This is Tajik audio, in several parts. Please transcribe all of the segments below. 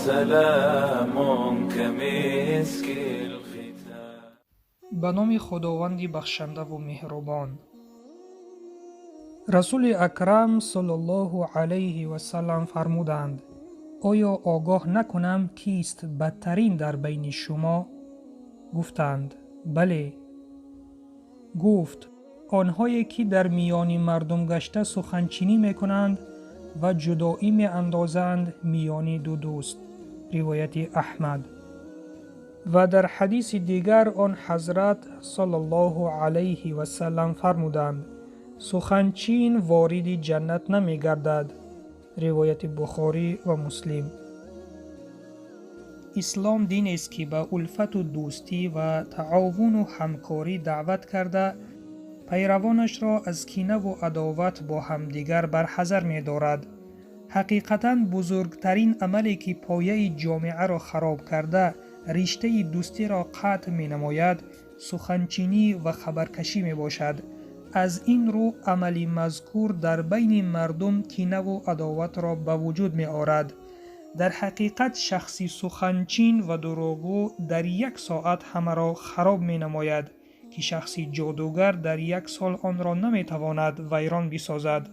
سلام كمسك الختام. Ба номи Худованди бахшандаву меҳрубон. Расули Акрам саллаллоҳу алайҳи васаллам фармуданд: оё огоҳ накунам, кист бадтарин дар байни шумо? Гуфтанд: бале. Гуфт: онҳое ки дар миёни мардум гашта суханчинӣ мекунанд ва ҷудоӣ меандозанд миёни ду дӯст. Ривояти Аҳмад. Ва дар ҳадиси дигар он ҳазрат саллаллоҳу алайҳи васаллам фармуданд: суханчин вориди ҷаннат намегардад. Ривояти Бухорӣ ва Муслим. Ислом динест, ки ба улфату дӯстӣ ва таовуну ҳамкорӣ даъват карда, пайравонашро аз кинаву адоват бо ҳамдигар барҳазар медорад. Ҳақиқатан, бузургтарин амале, ки пояи ҷомеаро хароб карда, риштаи дӯстиро қатъ менамояд, суханчинӣ ва хабаркашӣ мебошад. Аз ин рӯ амали мазкур дар байни мардум кинаву адоватро ба вуҷуд меорад. Дар ҳақиқат, шахси суханчин ва дурӯғгӯ дар як соат ҳамаро хароб менамояд, ки шахси ҷодугар дар як сол онро наметавонад вайрон бисозад.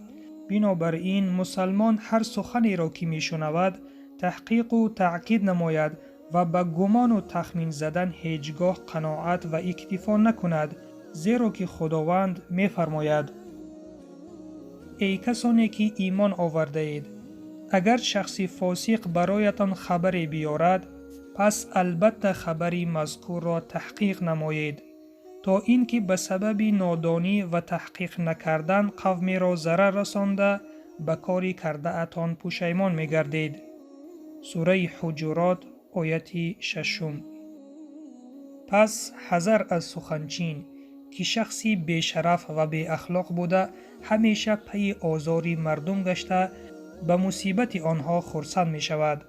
Бинобар ин, мусалмон ҳар суханеро, ки мешунавад, таҳқиқу таъкид намояд ва ба гумону тахмин задан ҳеҷ гоҳ қаноат ва иктифо накунад, зеро ки Худованд мефармояд: эй касоне ки имон овардаед, агар шахси фосиқ бароятон хабаре биёрад, пас албатта хабари мазкурро таҳқиқ намоед, то ин ки ба сабаби нодонӣ ва таҳқиқ накардан қавмеро зарар расонда, ба кори кардаатон пушаймон мегардед. Сураи Ҳуҷурот, ояти шашум. Пас ҳазар аз суханчин, ки шахси бешараф ва беахлоқ буда, ҳамеша пайи озори мардум гашта, ба мусибати онҳо хурсанд мешавад.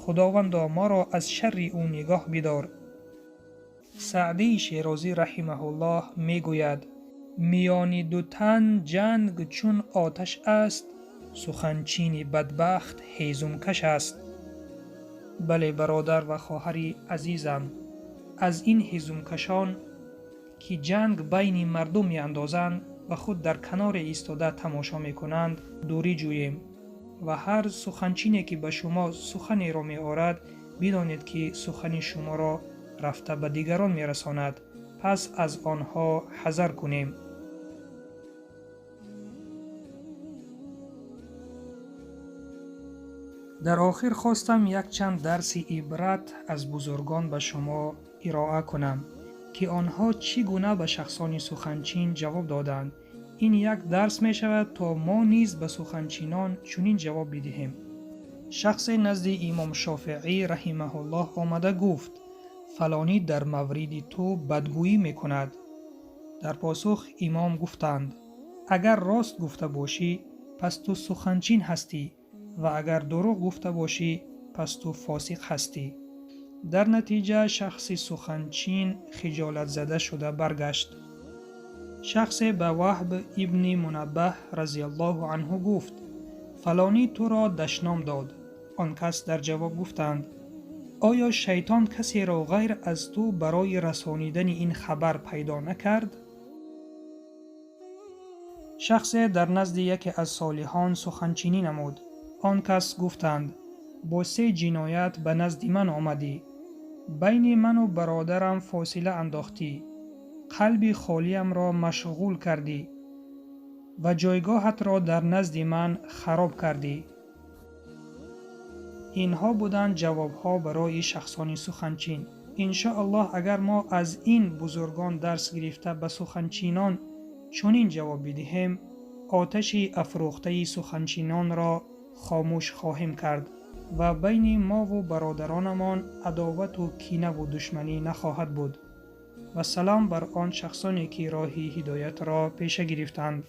Худовандо, моро аз шарри ӯ нигоҳ бидор. Саъдии Шерозӣ раҳимаҳуллоҳ мегӯяд: миёни ду тан ҷанг чун оташ аст, суханчини бадбахт ҳезумкаш аст. Бале, бародар ва хоҳари азизам, аз ин ҳезумкашон, ки ҷанг байни мардум меандозанд ва худ дар каноре истода тамошо мекунанд, дурӣ ҷӯем ва ҳар суханчине, ки ба шумо суханеро меорад, бидонед, ки сухани шуморо рафта ба дигарон мерасонад. Пас аз онҳо ҳазар кунем. Дар охир хостам якчанд дарси ибрат аз бузургон ба шумо ироа кунам, ки онҳо чӣ гуна ба шахсони суханчин ҷавоб доданд. Ин як дарс мешавад, то мо низ ба суханчинон чунин ҷавоб бидиҳем. Шахсе назди имом Шофеъӣ раҳимаҳуллоҳ омада гуфт: фалонӣ дар мавриди ту бадгӯӣ мекунад. Дар посух имом гуфтанд: агар рост гуфта бошӣ, пас ту суханчин ҳастӣ ва агар дурӯғ гуфта бошӣ, пас ту фосиқ ҳастӣ. Дар натиҷа шахси суханчин хиҷолатзада шуда баргашт. Шахсе ба Ваҳб ибни Мунаббаҳ разияллоҳу анҳу гуфт: фалонӣ туро дашном дод. Он кас дар ҷавоб гуфтанд: оё шайтон касеро ғайр аз ту барои расонидани ин хабар пайдо накард? Шахсе дар назди яке аз солиҳон суханчинӣ намуд. Он кас гуфтанд: бо се ҷиноят ба назди ман омадӣ, байни ману бародарам фосила андохтӣ, қалби холиямро машғул кардӣ ва ҷойгоҳатро дар назди ман хароб кардӣ. Инҳо буданд ҷавобҳо барои шахсони суханчин. Иншоаллоҳ, агар мо аз ин бузургон дарс гирифта ба суханчинон чунин ҷавоб бидиҳем, оташи афрӯхтаи суханчинонро хомӯш хоҳем кард ва байни мову бародаронамон адовату кинаву душманӣ нахоҳад буд. Ва салом бар он шахсоне, ки роҳи ҳидоятро пеша гирифтанд.